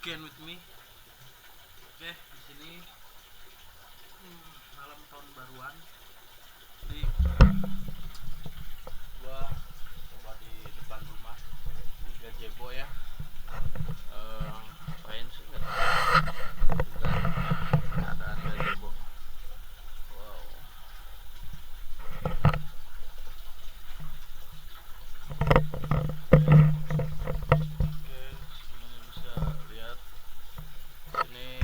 again with me. Oke, di sini malam tahun baruan. Jadi gua coba di depan rumah di gazebo ya. Ngapain sih, nggak tahu juga keadaan gazebo. Wow. Oke, semuanya bisa lihat ini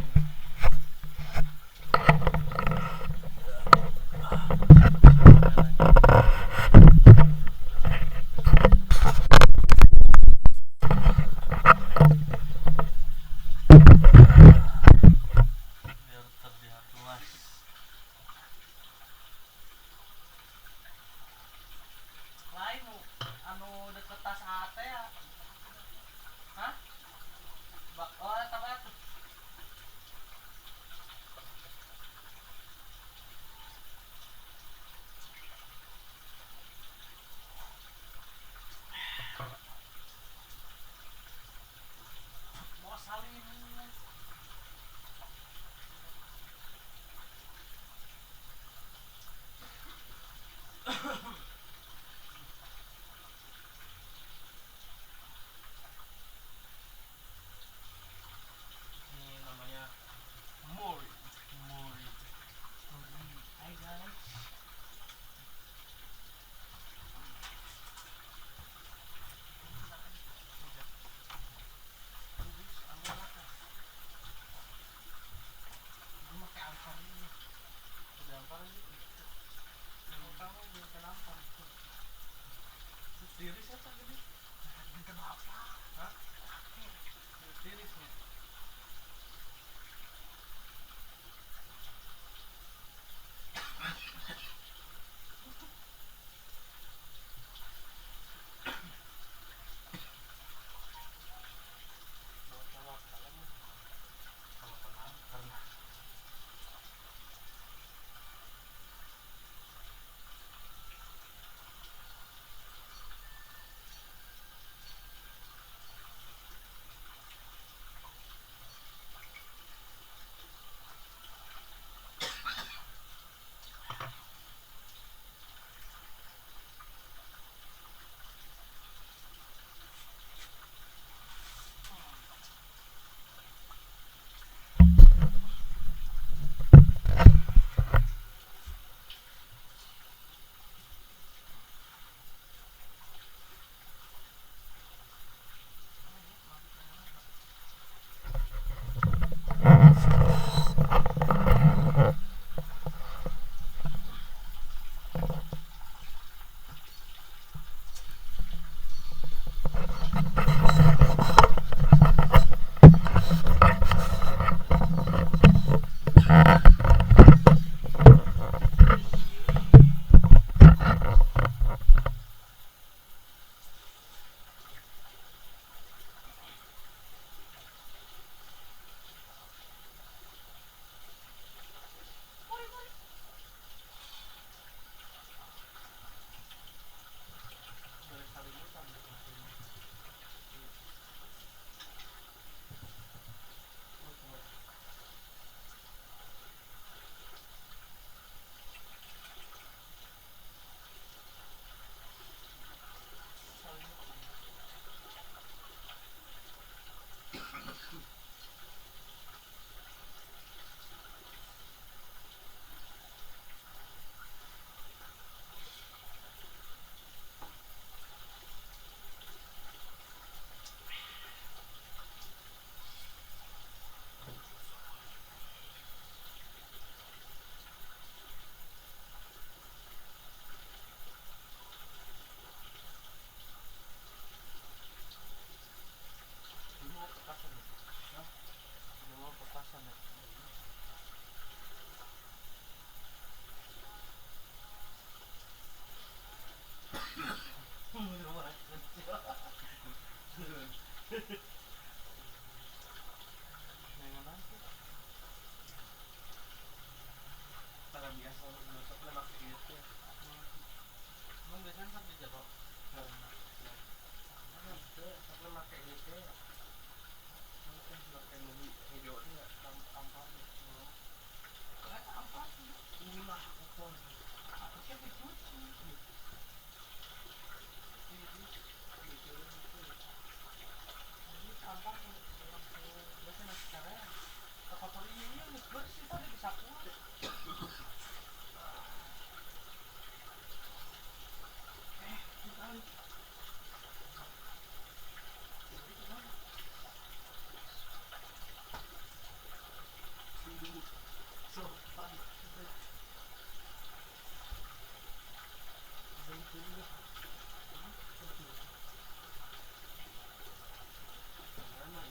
Mana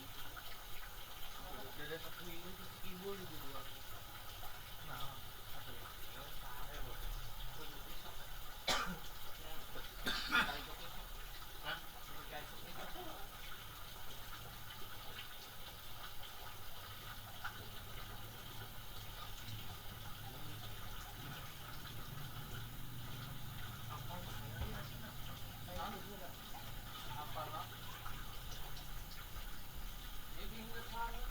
itu? Udah 1 minggu ibu itu dua. Nah, apa ya? Ya, sare loh. Hah? Apa lah? Jadi ingat saya.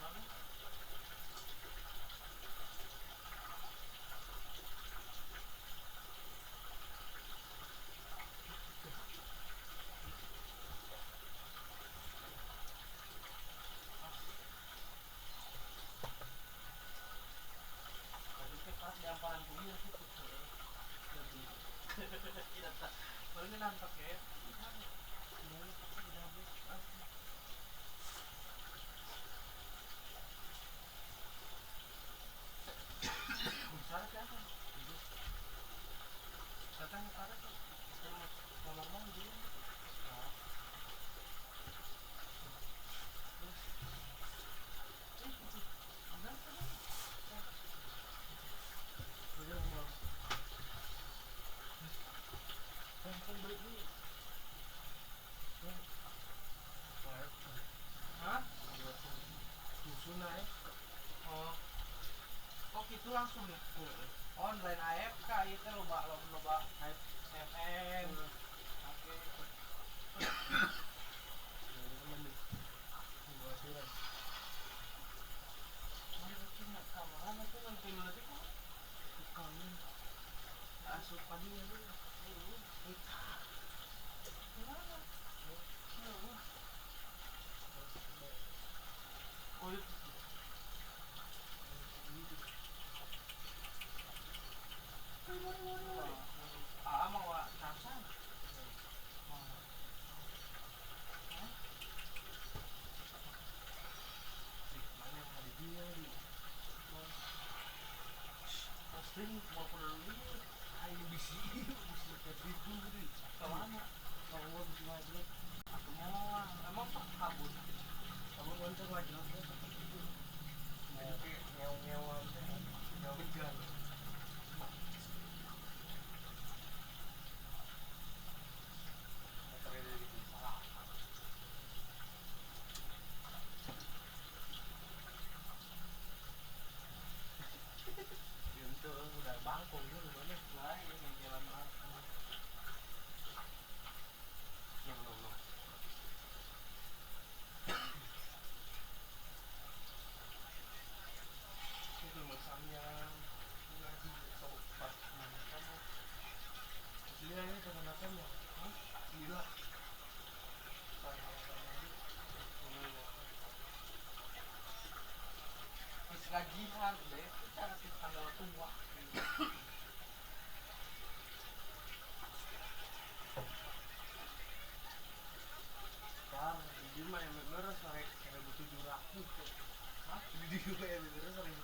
Mana? Tadi teh pas di amparan puyuh gitu. Tidak tak. Baru nampak ya. Besar kan? Datang ke arah ngomong dia. Udah mau. Kan beli ini. Hah? Susu naik. Oh. Oh gitu langsung ya? Online AFK itu loba loba loba MM. Oke. Mana sih nak kamaran aku nanti nanti kok. Asup padi ya lu. Gimana? Kulit. Ah, mau casan. Mana yang ada dia di. Pasti mau perlu Ayo bisi, bisi kayak gitu gitu. kemana? Kalau gua bisi maju, Aku mau, emang sok kabut. kamu untuk maju gitu. Jadi ngew ngewan teh, ngew hujan. Motornya dari gitu. Salah. Itu udah bangkong gitu gimana? Lah, ini jalan bangkong. Yang belum. Itu masamnya lagi pas makan. Gila ini teman ya? Hah? Gila. Terus gajian deh, itu cara di tanggal tua. Bang, di mah yang bener 1.700. Hah? Di mah yang bener 1.700.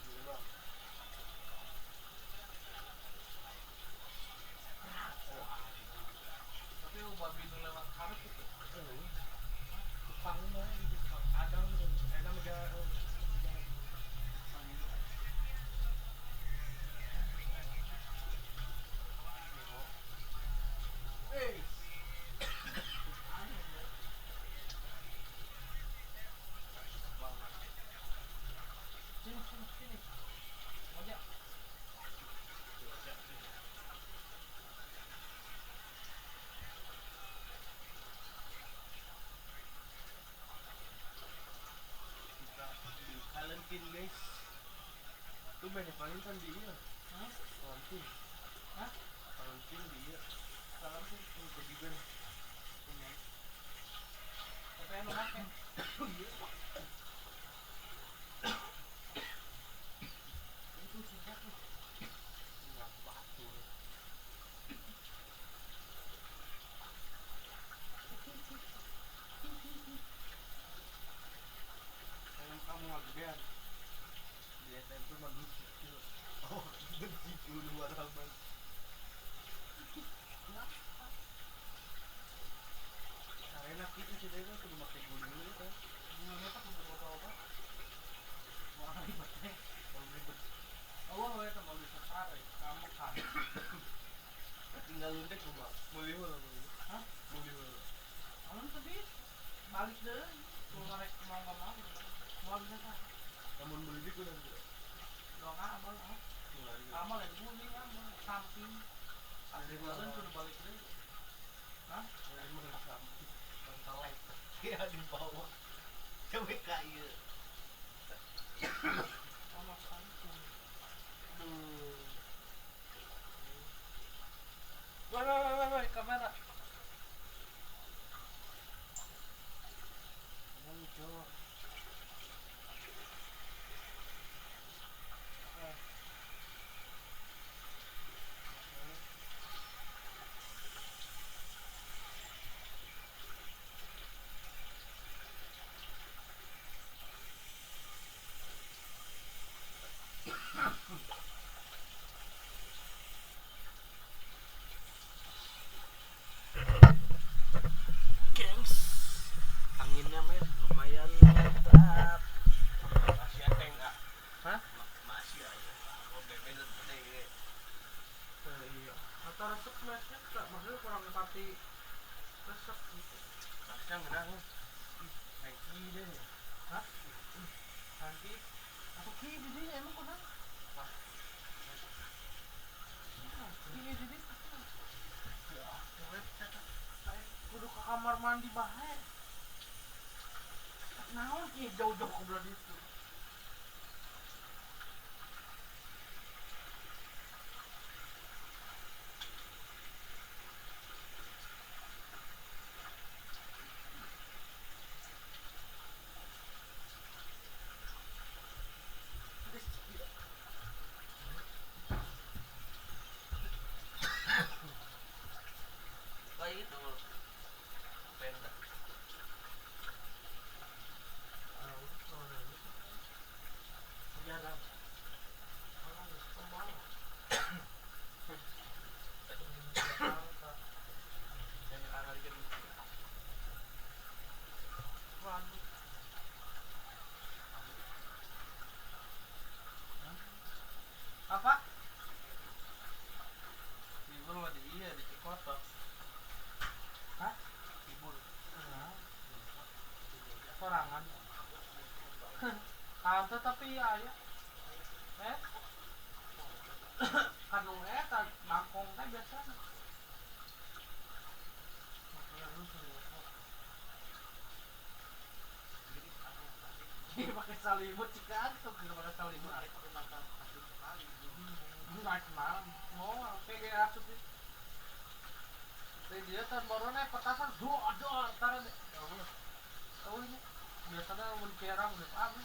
Gila, Bang. Tapi babi nu lewat karet itu. Tukang mah gitu. Kadang enak udah. Eh. Sini. Ojek. Kita di Valentine guys. Tuh banyak Valentine di iya. Hah? Valentine. Hah? Valentine di iya. Valentine Tuh ke punya. Tapi anu make. Iya. Itu sih tuh. Nggak batu. Kalau kamu nggak di SMP mah lucu. Oh, benci luar aman. Karena itu sih dia kan kudu make guling dulu kan. Nggak tahu kudu apa-apa. Wah, ribet deh. Kalau ribet. Oh, we teh mau disesar, kamu kan. Tinggal lundek gua. Meuli heula meuli. Hah? Meuli heula. Kamu tadi balik deh. Mau ngarek mau nggak mau. Mau bisa sah. Namun beli di kudu nanti. Dong amal, ah. Amal yang guling amal samping. Ada jalan kudu balik deh. Hah? Dari mana samping? Bangkalai. Ya di bawah. Coba kayu. Sama samping. Aduh. Woi, woi, woi, woi, kamera. Emang lucu. Gengs, anginnya men lumayan mantap. Masih ada enggak? Hah? Masih aja. Problemnya gede. Iya. Atau resep smashnya enggak, maksudnya kurang pati resep gitu. Masnya ngenang. Hengki deh. Hah? Hengki? Atau ki di emang kurang? Hah? Ki di ya, kudu ke kamar mandi bae. Naon ki jauh-jauh ke belah itu. Kayak itu penda. Jarang. Orang kembang. Waduh. Apa? Libur mah di iya di Cikoto. Hah? Libur. Nah, sorangan. Tante tapi ya ya. Eh? Kanu eta mangkong teh biasa. Iya pakai salimut cika tuh pakai salimut. Enggak malam. Mau kayak asup sih. Dia kan baru naik petasan dua dua antara deh. Oh ini biasanya mun kerang udah paham.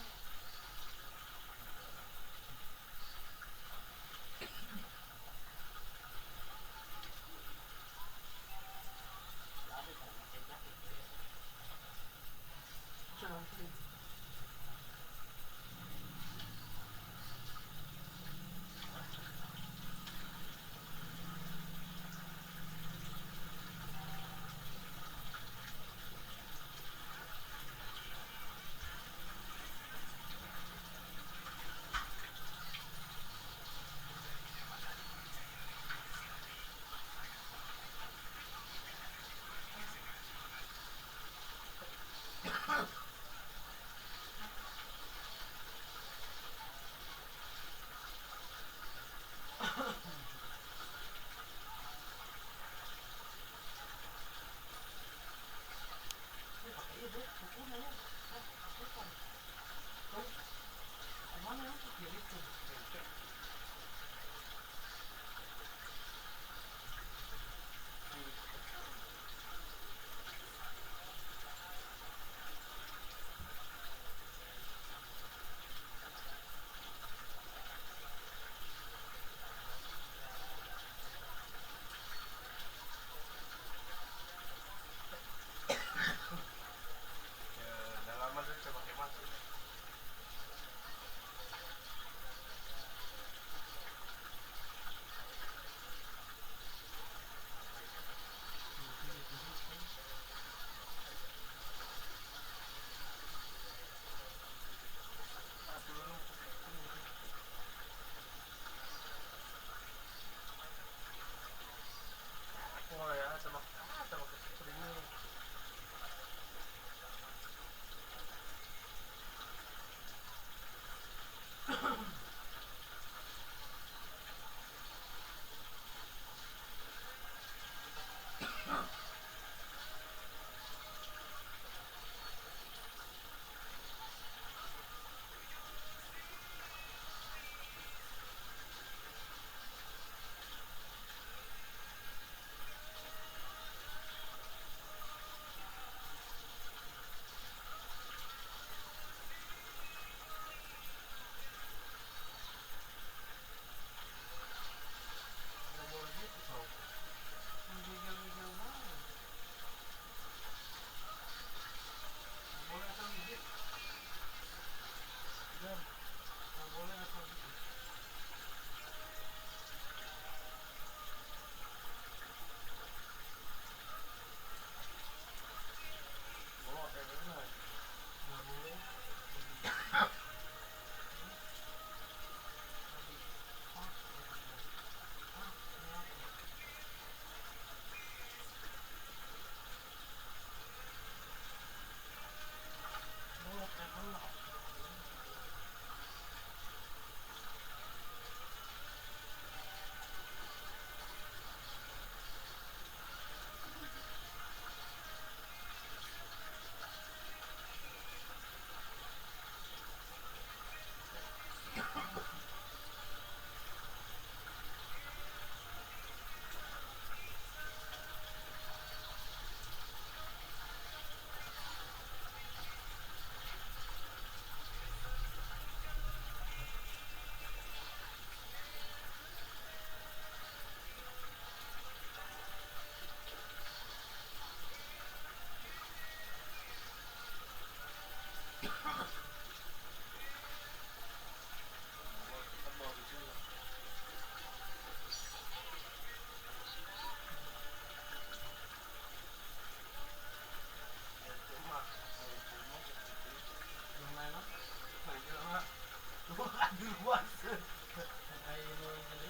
Ayo nu gede.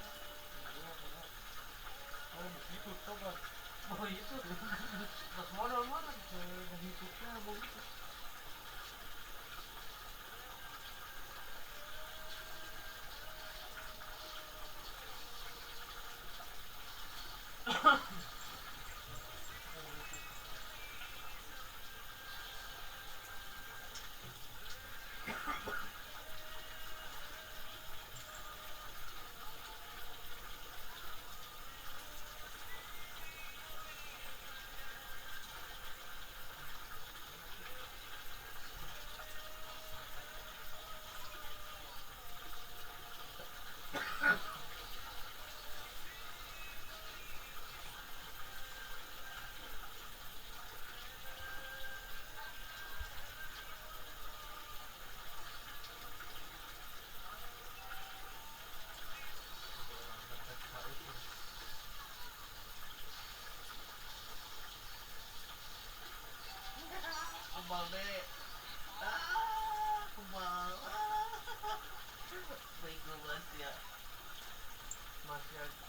Oh, begitu coba. Oh itu. Terus modal mana? Begitu begitu. Kumbal deh. Ah, kumbal. Ah. Bego banget ya. Masih aja.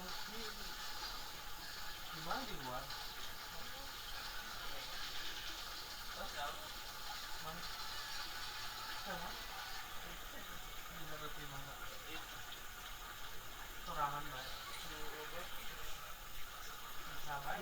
Di mana di luar? Mana? Sama? Di mana? Sorangan bae. Bisa bae.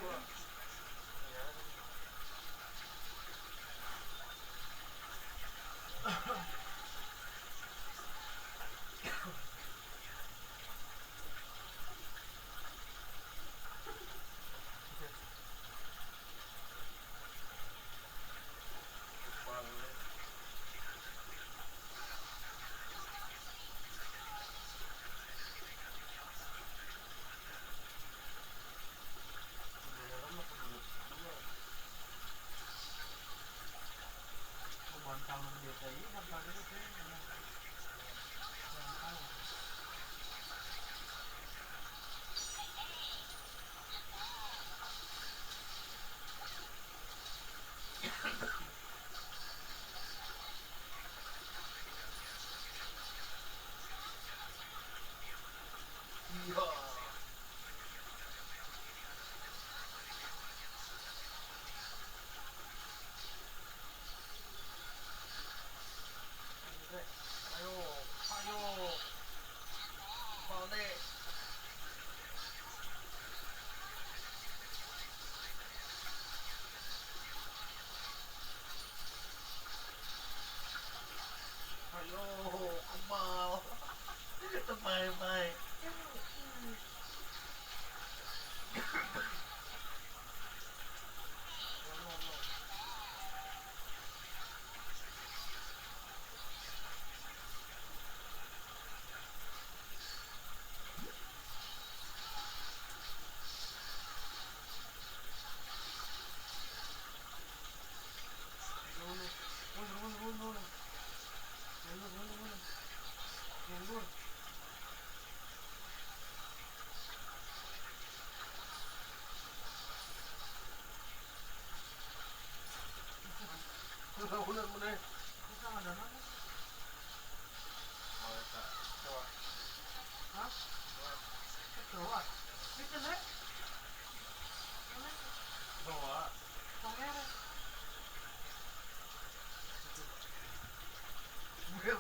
Bye.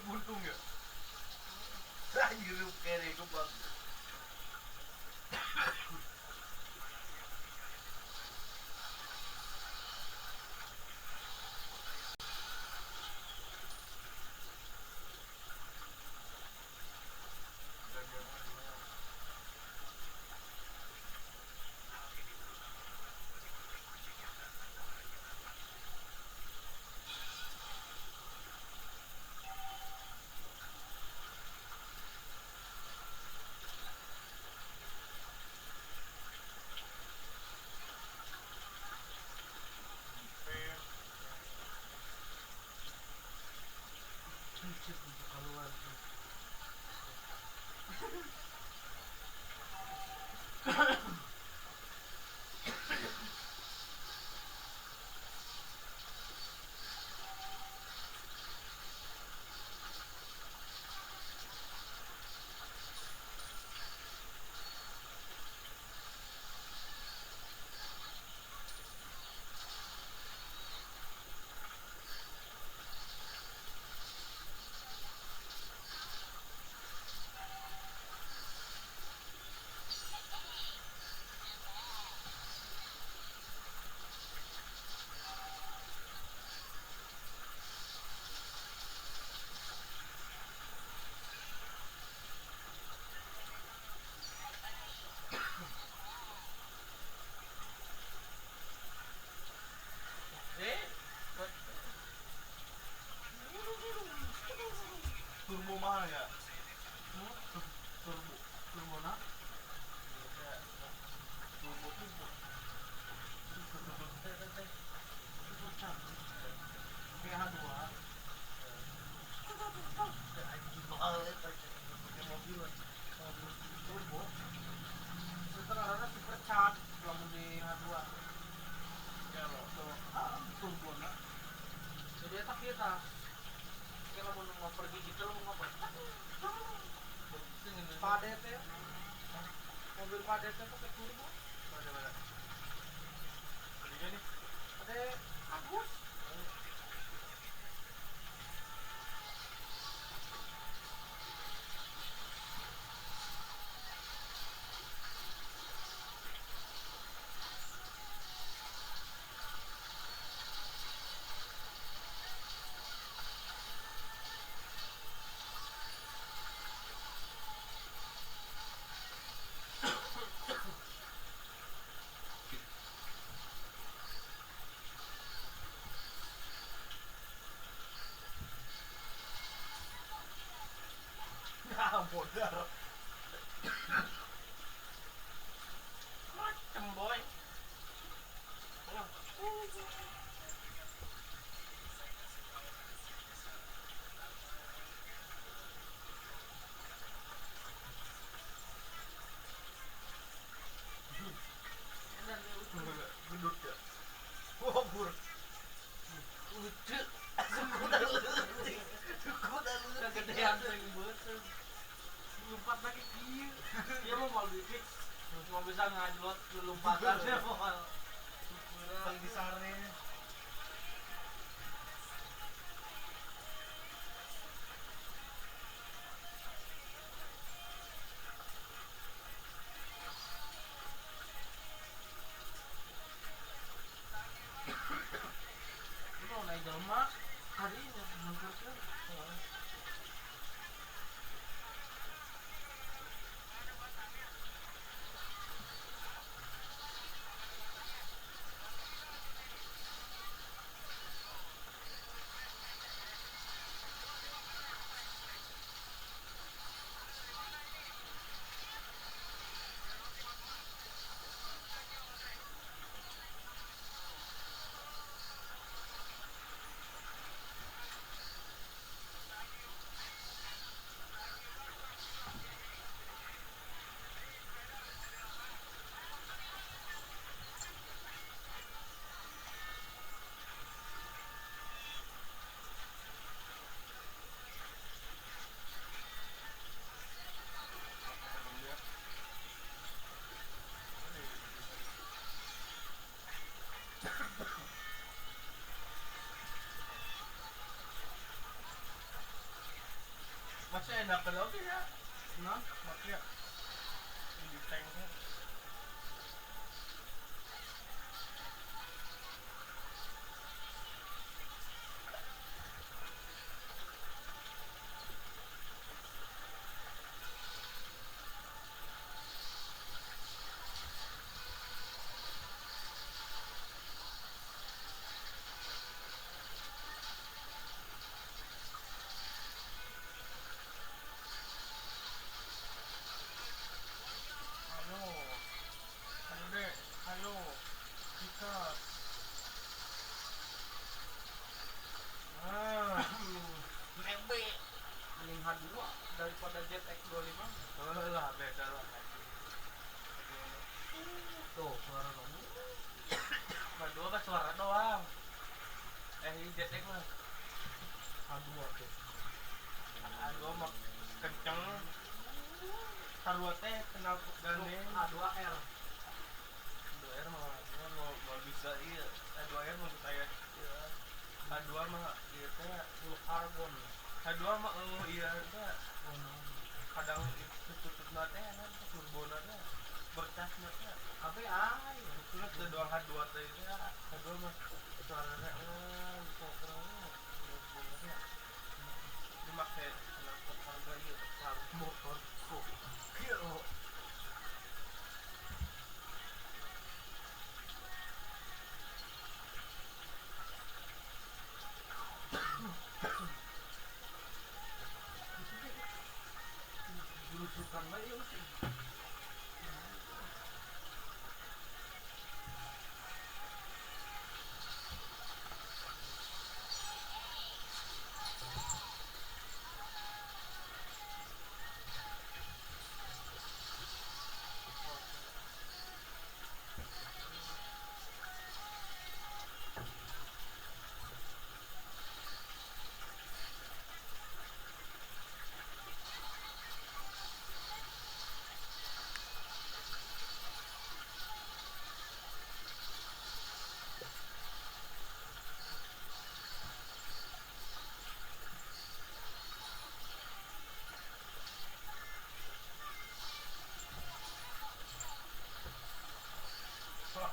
Buntung ya? Anjir, kere itu bang. Turbo mahal ya? Turbo, Turbo na? Turbo turbo. PH2. Mahal ya, pakai mobil. Turbo. Itu karena supercharge lamun di H2. Ya loh. Turbo na. Jadi eta kita. Kalau mau pergi gitu lo mau ngoper. Pade teh. Mobil padatnya pakai turbo. Mana-mana? Belinya nih. Ada Agus. Modal macem boy. Gendut ya. Wah, bur. Lucu. Kegedean sering beuteung. Lompat lagi kieu. Dia mau mal dikit. Cuma bisa ngajlot lompatan dia mau. Paling disare. Mau naik jelema hari ini mangkurkeun. Masih enak kalau ya. Nah, makanya di tanknya. Halo, kita MB mending H2 daripada ZX25. Oh lah, beda lah. Tuh, suara dong. H2 kan suara doang. Ini ZX mah H2 tuh. H2 mah kenceng. H2 teh kenal gandeng. H2R. H2R mah mau bisa iya. H2R maksud saya. Iya. H2 mah ieu teh full carbon. H2 mah iya teh. Kadang tutupna teh turbona teh bercasna teh. Tapi ay, betulna teu doang H2 teh teh. H2 mah suarana pokerna turbona. Ini make knalpot harga ieu motor kok. Kieu. Gerusukan bae ieu sih.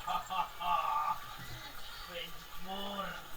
Magic more.